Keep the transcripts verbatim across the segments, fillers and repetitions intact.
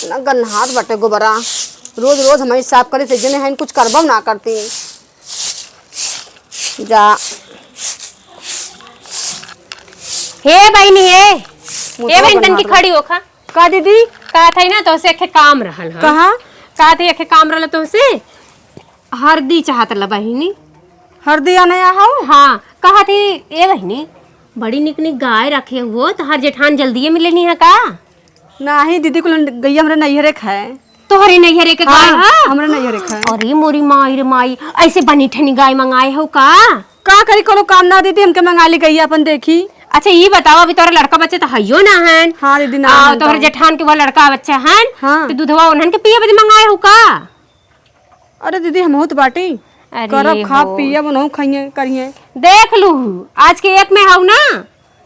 ना गन्हात बाटे गोबरा, रोज रोज हमही साफ करी से जने हइन कुछ करबो ना करती। जा। हे बहिनी, हे। मुतवा हे बहिनी, तनकी गन्हात बा। खड़ी होखा। का दीदी? कहत हई ना, तोहसे एखे काम रहल ह। कहाँ? कहत हई एखे काम रहल तोहसे। हरदी चाहत ला बहिनी। हरदी आने आहो? हाँ, कहत हई, ए बहिनी, बड़ी निक निक गाय रखे हुओ, तोहार जेठान जल्दिए मिलेनी है का? नाही दीदी, कुल गइया हमरे नैहरे क है। तोहरे नैहरे के गाय हाँ, है? हमरे नैहरे क है। अरे मोरी माई रे माई, ऐसे बनी ठनी गाय मंगाए हो का? का करी, कोनो काम ना दीदी, हमके मंगा ली गइया अपन देखी। अच्छा, ई बताओ, अभी तोहरे लड़का बच्चा तो हइयो ना हन। हाँ दीदी, ना आ, हन तोहरे तो। जेठान के वो लड़का बच्चा हन, हाँ। तो दूधवा उन्हन के पिए बदे मंगाए हो का? अरे दीदी, हमहू तो बाटी। अरे करब, खाब, हो। पियब, उनहू खइहें, करिहें। देख लू, आज के एक में हऊ ना,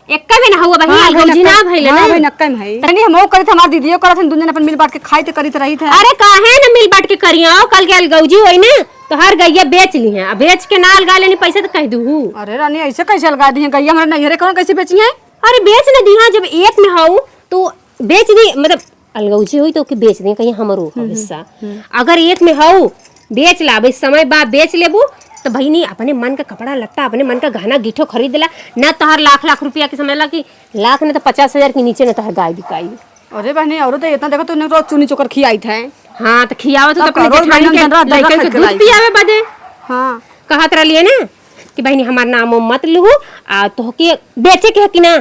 एक्का में ना हऊ, बहिनी, हाँ, अलगौजी ना भइले हाँ, ना। बहिन, एक्का में हई। तनी हमहू करत, हमार दीदियो करत हन, दुनिया अपन मिल बांट के खाई त करित रहित है। अरे काहे ना मिल बांट के करियो, कल के अलगौजी होई ना, तो हर गइया बेच ली है। अब बेच के ना अलगा लेनी पैसा तो कह दूहू। अरे रानी, ऐसे कैसे अलगा दी है गइया? हमारे नैहरे कौन कैसे बेची है? अरे बेच ना दी, हाँ, जब एक में हऊ तो बेच दी, मतलब अलगौजी होई तो ओके बेच दे, कहीं हमरो हम्म, हिस्सा। हम्म। अगर एक में हऊ, बेच ला, भाई समय बा, बेच लेबू, तो बहिनी अपने मन का कपड़ा लत्ता, अपने मन का गहना गीठो खरीद ला, ना तोहर लाख लाख रुपया के समझ ला कि लाख न तो पचास हजार के नीचे न तोहर गाय बिकाई। अरे बहिनी, औरो तो इतना देखो, तूने रोज चुनी चोकर खियाई थे। हाँ, तो खियावत हो तो तब अपने करोड़ जेठानी महीना के जन रात दर्रा लइकन के खरीद के दूध लाई। पियावे बदे। हाँ। कहत रहलिए ना कि बहिनी हमार नाम मत लूहू, आ तोहके बेचे के है कि ना?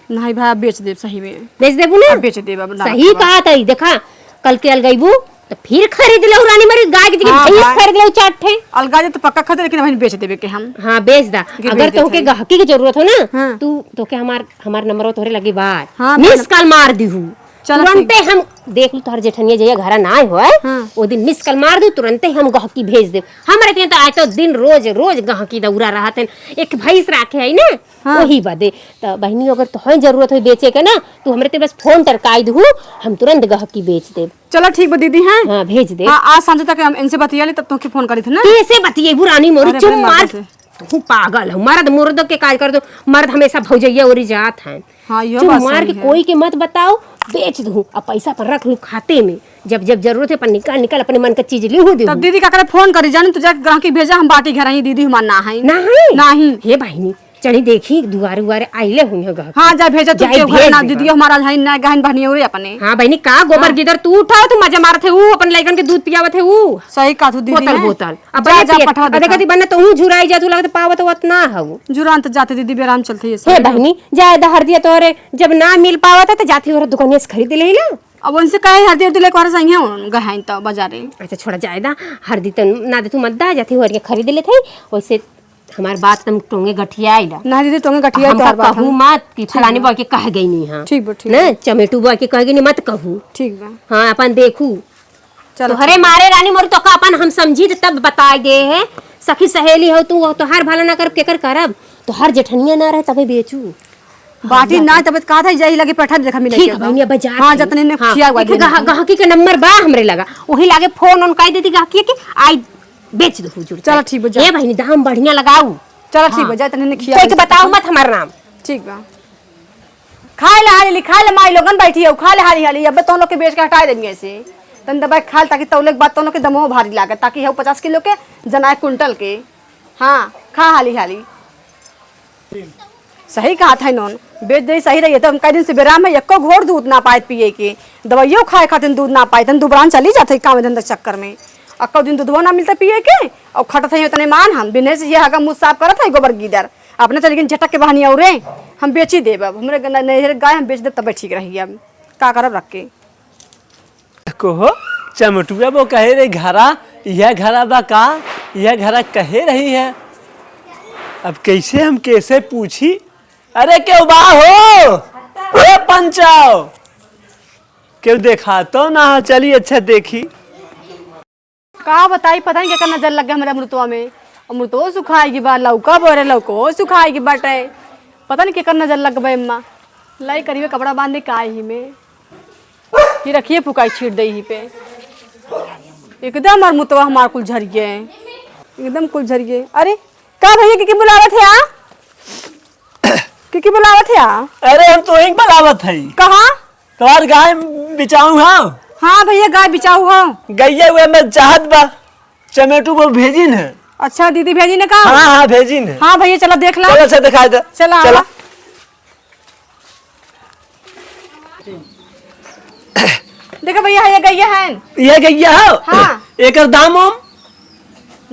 नहीं भाई, अब बेच देब सही में। बेच देबू ना? अब बेच देब, अब ना सही रखबा। कहा तई, देखा, कल के अलगैबू, तो फिर खरीद लेऊ रानी मरी, गाय के जगह हाँ, भैंस भाई। खरीद लेऊ चार ठे। अलगा जे तो पक्का खरीद, लेकिन वहीं बेच देबे के हम। हाँ, बेच दा। कि अगर बेच दे तोहके भाई। गहकी के जरूरत हो ना, हाँ। तू, तोहके हमार, हमार नंबर तोहरे लगे बार। हाँ, मिस मैडम। कॉल मार दीहू। चलो, तुरंते ठीक। हम देख लू, तोहर जेठनिया जहिया घरा ना आए होए, हाँ। ओ दिन मिस कॉल मार दू, तुरंते हम गहकी भेज देब। हमरे के तो आज तो दिन रोज, रोज गहकी दौरा रहत है। एक भैंस राखे है ना, हाँ। वही बदे। त बहिनी, अगर तोहई जरूरत होई बेचे के ना, तू हमरे ते बस फोन टरकाई दहू, हम तुरंत गहकी बेच देब। चलो ठीक बा दीदी, हैं? हाँ, भेज दे। हाँ, आज सांझे तक हम इनसे बतिया ले, तब तोहके फोन करी थे ना। कैसे बतियेबू रानी मोरी, अरे, चुप अपने मार। मर्द से। तू पागल हो, मर्द मुर्द के काज कर दो, मर्द हमेशा भौजैया ओरी जात है। हाँ, यो चुप बात मार सही के है। कोई के मत बताओ, बेच दहू, अब पैसा पर रख लू खाते में, जब जब जरूरत है अपन निकाल निकाल अपने मन का चीज लिहू दे। तब दीदी का करे फोन करी, जानी तू जाके ग्राहकी भेजा, हम बाटी घर आई, दीदी हमार ना है। नहीं। नहीं। हे बहिनी, चली देखी, दुआरे उआरे आइले हुई है घर। हाँ, जा भेजा तू जाए केहू घर भेज ना, दे दीदी बा। हमारा है ना गहन बहनी रे अपने। हाँ बहिनी, का गोबर हाँ। गिदर तू उठाओ, तू मजा मारत है ऊ, अपन लइकन के दूध पियावत है ऊ। सही कहा तू दीदी बोतल, है। बोतल। अपन जा, नहीं जा, पिए। पठा अब देखा देता। दी बन्ना तो ऊ झुराई जा, तू लगत पावत वत ना हऊ। जुरान तो जाते दीदी, बेराम चलते ये हे सब। बहिनी, जाए द हरदिया तोरे, जब ना मिल पावत है तो जाती और दुकानिया से खरीद ले ला। अब उनसे कहे हरदी उरदी लेके और सही है, गहाइन तो बाजारे। अच्छा छोड़ा जाए दा, हरदी तो ना दे तू मत दा, जाती और के खरीद लेते हैं। वैसे हमार बात तुम टोंगे गठियाई ला। ना दीदी, टोंगे गठियाई हमका तोहार बात कहू हम। मत कि ठीक फलानी बा। बा के कह गई नहीं हाँ। ठीक बा, ठीक ना, बा। चमेटू बा के कह गई नहीं, मत कहू। ठीक बा। हाँ, अपन देखू। चलो, तोहरे ठीक बा। मारे रानी मोर तो का अपन हम समझी त तब बताए दे है। सखी सहेली हो तू, वो तोहार भला ना करब, केकर करब? तोहार जेठनिया ना रहे तबे बेचू। बाटी हाँ, ना, तबे कहा था, यही लगे पठा देखा मिले ठीक के बा। बहिनिया, बाजार हाँ, से। जतने ने हाँ, खिया हुआ एक देना गह-, है। गहकी के नंबर बा हमरे लगा, वही लागे फोन उन कह देती गहकी के, आई बेच दो हुजूर चलो, के। ठीक बा, जा। ए बहिनी, दाम बढ़िया लगाऊ। चलो, ठीक बा, हाँ। जा, तने ने खिया कोई के देना। बताओ मत हमार नाम। ठीक बा। खाए ले हाली, खाए ले माई लोगन बैठी हो, खा ले हाली हाली, अबे तोहन लोग के बेच के हटाए देंगे ऐसे। तन दबाए खा ले, ताकि तौले के बाद तोहन लोग के दमो भारी लागे, ताकि हो पचास किलो के जनाए कुंटल के। हाँ, खा हाली हाली। सही कहा था इन्होंने, बेच दे सही रही है। तो हम कई दिन से बेराम है, एको घोर दूध ना पाए पिए के, दवाइयों खाए खातिर दूध ना पाए, तन दुबरान चली जाते काम धंधा चक्कर में। अक्को दिन दूधवा ना मिलता पिए के, और खटत है इतने मान हम, बिने से ये हगा मुँह साफ करत है गोबर गीदर, अपने चली गई झटक के बहनी और हम बेची देब। अब हमरे ग-, नैहर गाय हम बेच देब तबे ठीक रही। अब का करब रख के। को हो, चमटुआ बो कहे रे घरा, यह घरा बा का, यह घरा कहे रही है। अब कैसे हम कैसे पूछी? अरे केहू बा हो, ए पंचाओ, केहू देखा तो ना हो, चली अच्छा देखी। का बताई, पता नहीं केकर नजर लग गया हमरे अमृतवा में। अमृतवो सुखाई गई बा, लौका बोरे लौको सुखाई गई बाटे। पता नहीं केकर नजर लग गई अम्मा। लाई करिए कपड़ा बांध दे का ही में। ये रखिए फुकाई छीट दे ही पे। एकदम अमृतवा हमार कुल झरिए। एकदम कुल झरिए। अरे का भैया, के, के बुलावत है आ? के, के बुलावत है आ? अरे हम तो एक बुलावत है। कहाँ? तोहार गाय बिचाऊ हाँ। हाँ भइया, गाय बिचाऊ हो। गइया हुए में चाहत बा, चमेटू को भेजिन है। अच्छा, दीदी भेजिन है का? हाँ, हाँ, भेजिन है। हाँ भइया, चला देख ला। चला, अच्छा, दिखाई दे। चला, चला। आवा। देखा भइया, ये गइया है। ये गइया है? हाँ। एकर दाम उम?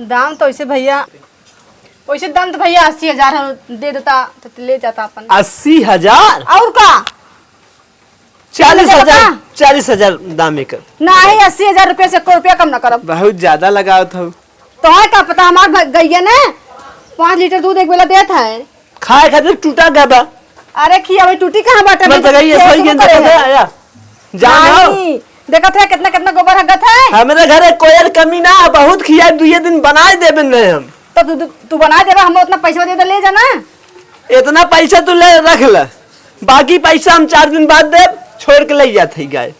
दाम तो वैसे भइया, वैसे दाम तो भइया अस्सी हजार है, दे देता तो ले जाता अपन। अस्सी हजार? और का? चालीस हजार, बता। चालीस हजार दाम एकर। नाही, अस्सी हजार रुपया से एको रुपया कम ना करब। बहुत ज्यादा लगावत हौ। तोहर का पता, हमार भ-, गइया ने पाँच लीटर दूध एक बेला देत है। खाए खातिर टूटा गया बा। अरे खिया, वही टूटी कहाँ बाटे? मैं तो गइया सही गेंद करे देखत है। आया। जान हो? नाही, देखत है कितना कितना गोबर हगत है। हमरे घरे कोई कमी ना, बहुत खिया, दुए दिन बनाए देबे नहीं हम। तो तू, तू, तू बनाए देबा, हम उतना पैसा दे दे, ले जाना। इतना पैसा तू ले रख ले, बाकी पैसा हम चार दिन बाद देब, छोड़ के ले जात है गाय।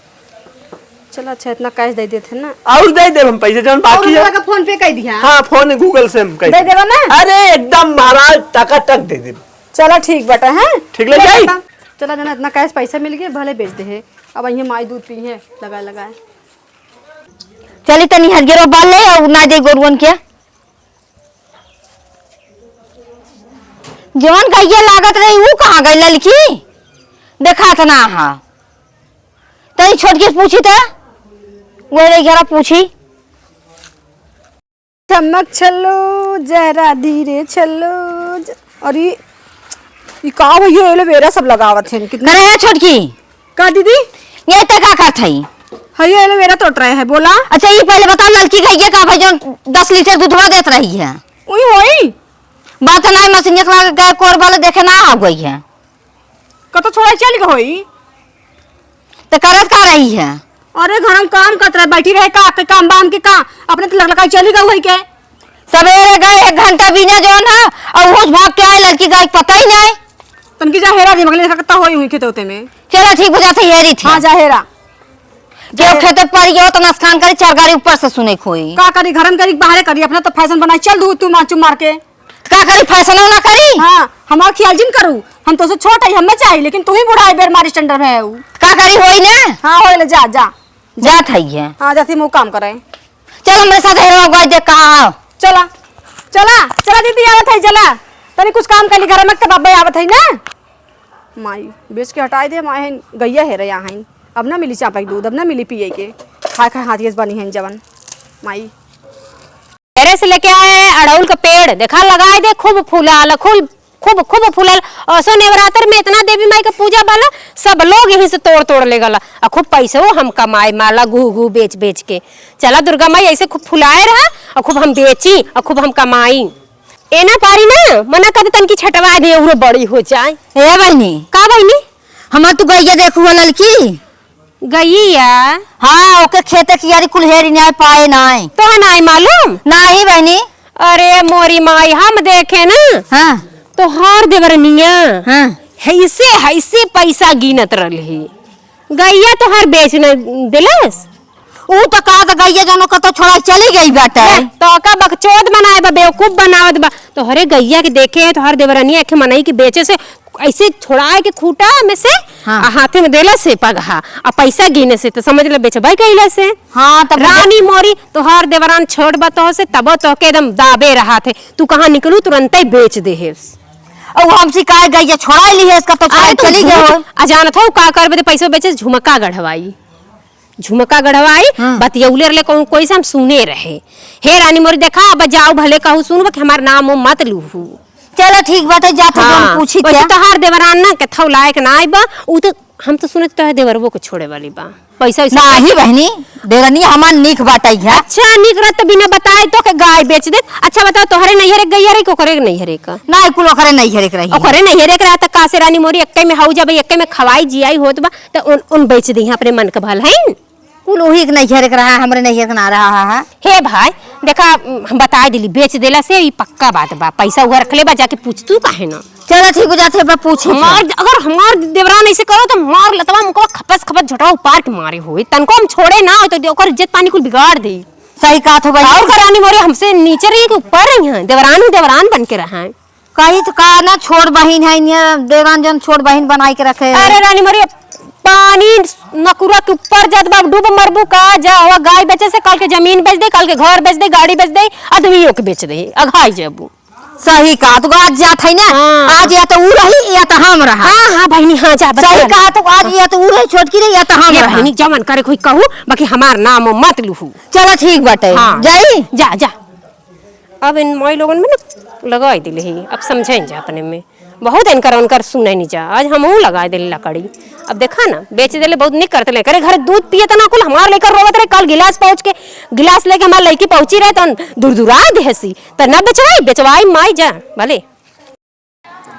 चला अच्छा, इतना कैश दे देते हैं ना। और दे देब हम पैसा जौन और बाकी है। लगा फोन पे कर दिया। हाँ, फोन Google से हम कर दे देब। देबा ना? अरे एकदम महाराज, टकाटक दे देब। चला ठीक बाटे, हैं? ठीक ले ले जाई? बेटा, चला जाना, इतना कैश पैसा मिल गया, भले बेच दे है। अब यहीं माई दूध पी है, लगाए लगाए। चली तनी हरियरो बाल ले और ना दे गोरुअन के। जवन गइया लागत रही, ऊ कहाँ गई ललकी? देखात ना हा। तनी छोटकी से पूछी त, वो रही घरा पूछी। चम्मक छल्लो, जहरा धीरे छल्लो, ज-, अरे, ई का भइया, एलोवेरा सब लगावत हैं, कितना करे है छोटकी? का दीदी? ये ते का करत हई? हाँ, ये एलोवेरा तोड़ रहे हैं, बोला। अच्छा, ये पहले बताओ, ललकी गइया का भाई, जो दस लीटर दूधवा देत रही है? उही होई। बात नहीं, मशीन एक लाख का कोर वाले देखे ना आ गई है। कतो छोड़ा चल गई होई। तो करत का रही है? अरे, घर में काम करत रहे, बैठी रहे का, के काम बाम के का, अपने तो लकलकाई चली गई होई के। सवेरे गए एक घंटा बीने जौन है, और होश भाग के आए, ललकी गाय के पता ही नहीं। तनकी जा हेरा दे, मगले कत्ता होई हुई खेतोते में। चला ठीक बुझात है, हेरी थी। हाँ, जा हेरा। जो खेते पड़ी गयो तो नसकान करी, चार गाड़ी ऊपर से सुने खोई। का करी, घरन करी, बाहरे करी, अपना तो फैशन बनाई, चल दू तू माचू मार के। का करी, फैशन ना करी? हाँ, हमार ख्याल जिन करू, हम तो से छोट है, हमें चाहिए, लेकिन तू ही बूढ़ा है, बेर मारी स्टैंडर्ड में है ऊ। का करी, होई ना? हाँ, होई ले, जा, जा। जात है ये। हाँ, जाती हम काम करे। चल हमरे साथ हेरवा गाय देख कहाँ हो। चला, चला, चला दीदी आवत है, चला। तनी कुछ काम कर ली घर में, तब बाबा आवत है ना। माई, बेच के हटाई दे, माई है, गइया हेरे यहाँ है। अब ना मिली चापा के दूध, अब ना मिली पिए के। खाए खाए हाथ गैस बनी है जवन। माई। तेरे से लेके आए अड़हुल का पेड़, देखा लगाए दे, खूब फूला आला, खूब खूब, खूब फूलल। असो नवरात्र में इतना देवी माई के पूजा बाला, सब लोग यहीं से तोड़, तोड़ ले गला। आ खूब पैसो हम कमाए माला, घू, घू बेच, बेच के। चला दुर्गा माई, ऐसे खूब फुलाए रहा, और खूब हम बेची, और खूब हम कमाई। ए ना पारी ना, मना कर दे तनकी छटवा दे, उरो बड़ी हो जाए। ए बहिनी। का बहिनी? हमार तू गइया देखू हो ललकी। गइया? हाँ, ओके खेते कियारी कुल हेरी नाई पाए नाई। तोहे नाई मालूम? नाई बहिनी। अरे मोरी माई, हम देखे ना, हाँ। तोहार देवरनिया, हाँ। हैसे, हैसे पैसा गिनत रहली। गइया तोहार बेच न देलस? ऊ तो कहा तो गइया जौन कतो छोड़ा चली गई बाटे। ले, तो का बकचोद बनाए बा, बेवकूफ बनावत बा। तोहरे गइया के देखे है, तोहार देवरनिया एक मनई के बेचे से ऐसे छोड़ाए के खूंटा में से, हाँ। आ हाथे में देला से पगहा, आ पैसा गिने से, तो समझ ले बेचबे कइला से। हाँ, तब रानी मोरी, तोहार देवरान छोट बा तोह से, तबो तोहके एकदम दाबे रहा थे। तू कहाँ निकलू, तुरंते बेच दे है। और हमसे काहे गइया छोड़ा ली है, इसका तो अरे छोड़ा तू चली झूठ, गए हो। आ जानत हो का करबे, तो पैसो बेचे झुमका गढ़वाई। झुमका गढ़वाई, हाँ। बतियौले रहले कहूँ कोई से हम सुने रहे। हे रानी मोरी देखा, अब जाओ भले कहूँ सुनबा कि हमार नाम उम मत लूहू। चलो ठीक बात है, जाते हाँ, जौन पूछी वैसे क्या? तोहार देवरान ना कथौ लायक ना आइबा, उ तो हम तो सुनत तोहे देवरवो के छोड़े वाली बा। पैसा वैसा नाही बहनी, देवरनी हमार नीक बाटई है। अच्छा, नीक रहत तो बिना बताए तोके गाय बेच देत। अच्छा बताओ, तोहरे नैहरे गइया रही कि ओकरे नैहरे का? नाही, कुल ओकरे नैहरे के रही। ओकरे नैहरे के रहा त का से रानी मोरी, एक्के में हऊ जाबे, एक्के में खवाई जियाई होत बा, त उन, उन बेच दिहा अपने मन के भल है। कुल ओही के नैहरे के रहा, हमरे नैहरे के ना रहा है। हे भाई, देखा, हम बताए दिली, बेच देला से ई पक्का बात बा, पैसा उहा रखले बा, जाके पूछ तू काहे ना। चलो ठीक हो जाते बा, पूछी थे। हमार, अगर हमार देवरान ऐसे करो तो मार लतवा मुकवा खपस खपस झोटवा उपार के मारे होई, तनको हम छोड़े ना होई तो ओकर इज्जत पानी कुल बिगाड़ दे। सही कहा थो भाई। और का रानी मोरे हमसे नीचे रही कि ऊपर रही हैं, देवरान ही देवरान बन के रहा है। कही तो का ना, छोट बहिन है, इन्हें देवरान जौन छोट बहिन बनाई के रखे है। अरे रानी मोरे, पानी नकुरा के ऊपर जात बा, डूब मरबू का? जा, हवा गाय बेचे से काल के जमीन बेच दे, काल के घर बेच दे, गाड़ी बेच दे, आदमियों के बेच दे, अघाई जाबू। सही कहा, तो आज जात है ना, हाँ। आज या तो ऊ रही, या तो हम रहा। हाँ, हाँ, बहिनी, हाँ, जा, बता सही ना। कहा, तो आज या तो ऊ रही, छोटकी रही, या तो हम ये रहा। बहिनी, जवन करे कोई कहू, बाकी हमार नाम मत लूहू। चला, ठीक बाटे, हाँ। जाई? जा, जा। अब इन माई लोगन में ना लगाई दिले ही, अब समझाइन जा अपने में। बहुत इनकर उनकर सुने नहीं जा, आज हमहू लगाई दिले लकड़ी। अब देखा ना, बेच देले, बहुत निक करते ले। करे घर दूध पिए तना कुल, हमार लेकर रोवत रहे, काल गिलास पहुँच के, गिलास लेके हमार लड़की पहुँची रहे, तो दुरदुराई देहसी। त ना बेचवाई, बेचवाई माई जा, भले।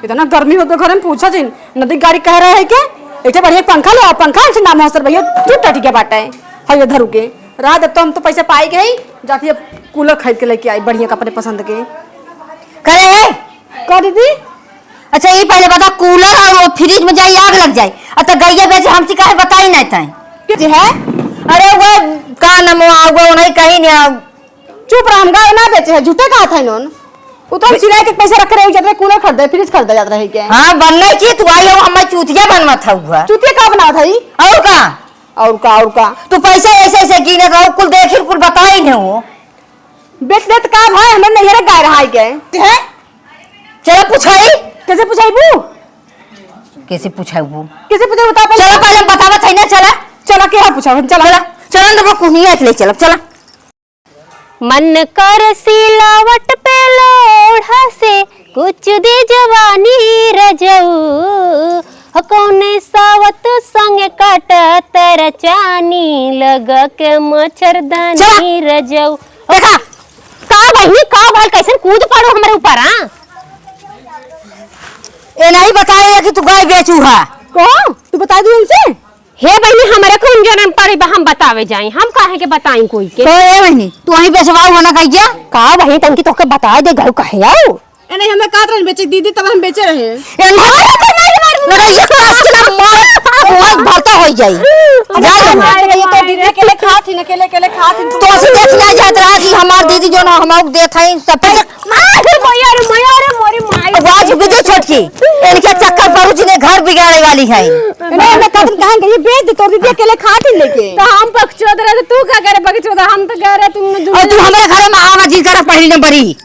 इतना गर्मी होत बा घरे में, पूछा जिन। नदी गाड़ी कह रहे है के, एक ठे बढ़िया पंखा ले आओ, पंखा, एक ठे नाम हो सर भैया, तू टट गया बाटे। है ये धरू के। रात तो हम तो पैसा पाई गई, जाती अब कूलर खरीद के लेके आई बढ़िया अपने पसंद के। करे है? का दीदी? अच्छा, ये पहले बता, कूलर और वो फ्रिज में जाई आग लग जाए, और तो गैया बेच हमसे काहे बताई नहीं तय? के जी है? अरे वो का नाम हुआ, वो नहीं कहीं नहीं। चुप रह, हम गाय ना बेचे है, झूठे कहा था इन्होंने। वो तो हम सिलाई के पैसा रख रहे हो, जब कूलर खरीदे, फ्रिज खरीदे जात रहे के। हाँ, बनने की तू आई हो, हमारी चूतिया बनवा था हुआ। चूतिया का बनावा था ई? और का? और का, और का? तू पैसा ऐसे ऐसे गिने रहो, कुल देखी, कुल बताई नहीं हो। बेच देत का भाई, हमरे नैहरे गाय रहा है के। ते है? चला पूछाई। कैसे पूछाई बू? कैसे पूछाई बू? कैसे पूछाई बता पहले। चला पहले बतावा था ना, चला। चला के है पूछा, चला। चला, चला ना वो कुनिया के ले चला, चला। मन कर सिलावट पे लोढ़ा से कुछ दे जवानी रजऊ, हो कौने सावत संग काटत रचानी, लगा के मच्छरदानी रजऊ। देखा, का बहिनी, का भल, कैसन कूद पड़ो हमरे ऊपर, हाँ? ए नहीं बताए कि तू गाय बेचू हा। को? तू बता दू इनसे? हे बहिनी, हमरे कौन जनम पड़ी बा, हम बतावे जाई, हम काहे के बताई कोई के? तो ए बहिनी, तू वहीं बेचवाऊ हो ना कहिया? का बहिनी, तनकी तोके बताए दे, घर कहे आओ। ए नहीं, हमें कहत रहन बेचे दीदी, तब हम बेचे रहे। ए नहीं, मार, मार, मार, मार। लड़ाइया के पास के ना मार, बहुत भरता हो जाई। जा, जा। मार, ये तो दीदी अकेले खात ही, अकेले, अकेले खात ही। तो ऐसे देख ना जात रहा जी, हमार दीदी जो ना हम देत है, सब पैसा मार, अरे मैया, अरे मैया, अरे मोरी माई। आवाज भी दे छोटकी, इनके चक्कर पड़ू जिन्हें घर बिगाड़े वाली है। नहीं, मैं कदम कहेंगे, ये बेच दे, तोर दीदी अकेले खात ही लेके। तो हम बकचोद रहे, तो तू का करे बकचोद? हम तो कह रहे, तुमने और तू हमारे घर में आवा जी करा पहली नंबर ही।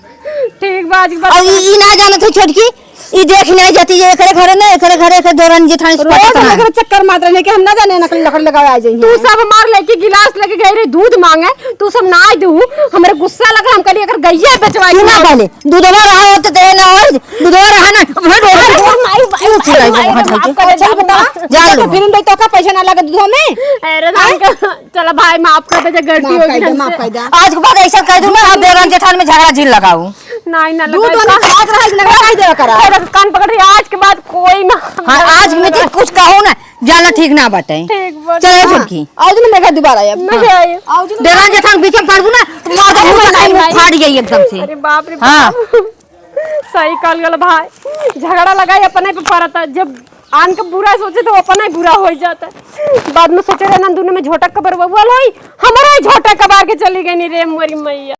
ठीक बा, आज और ई, ई ना जानत है छोटकी, ई देख नहीं जाती, ये एकरे घरे ना, एकरे घरे, एकरे दौरान जेठानी से रोज पता हम ना। एकरे चक्कर मारत रहने के हम ना जाने नकली लकड़ी लगावे आ जाइए। तू सब हमार लेके गिलास लेके गई रही दूध मांगे, तू सब ना दू, हमरे गुस्सा लगा, हम कहली अगर गैया बेचवाई तू ना ना। पहले दूधवा रहा हो तो दे ना हो, दूधवा रहा ना, वहाँ डोला अरे माई, माई, तू माई, चलाई माई, वहाँ माफ जाके। कर दे, अच्छा, माफ बता, कर दे। जा लो। फिर भाई तो का पैसा ना लगे दूधवा में? अरे हाँ? राम का, चला भाई माफ कर दे, जो गलती माफ हो कर गई दे, हमसे। माफ कर दे। आज के बाद ऐसा कह दूंगा, आप देवरान जेठान में झगड़ा झील लगाऊ। नहीं, ना दूध लगाई वाली का? खात रहे, झगड़ा नहीं देवा करा। अरे कान पकड़ रही, आज के बाद कोई ना। हाँ, आज में तो कुछ कहो ना, जाना ठीक ना बाटे। ठीक बाटे। चलो हाँ। छोटकी। आओ जी, मैं घर दोबारा आया। नहीं हाँ। आए। आओ जी, देवरान जेठान बीच में पड़बू ना, तो मार दो, अरे मुंह नहीं, नहीं। फाड़ गई एकदम से। अरे बाप रे हाँ। बाप। सही कहल गल भाई, झगड़ा लगाई अपने पे पड़ता, जब आन के बुरा सोचे तो अपना ही बुरा हो जाता। बाद में सोचे रहना दोनों में झोटक कबर बउआ होई, हमारा ही झोटक कबार के चली गई नी रे मोरी मैया।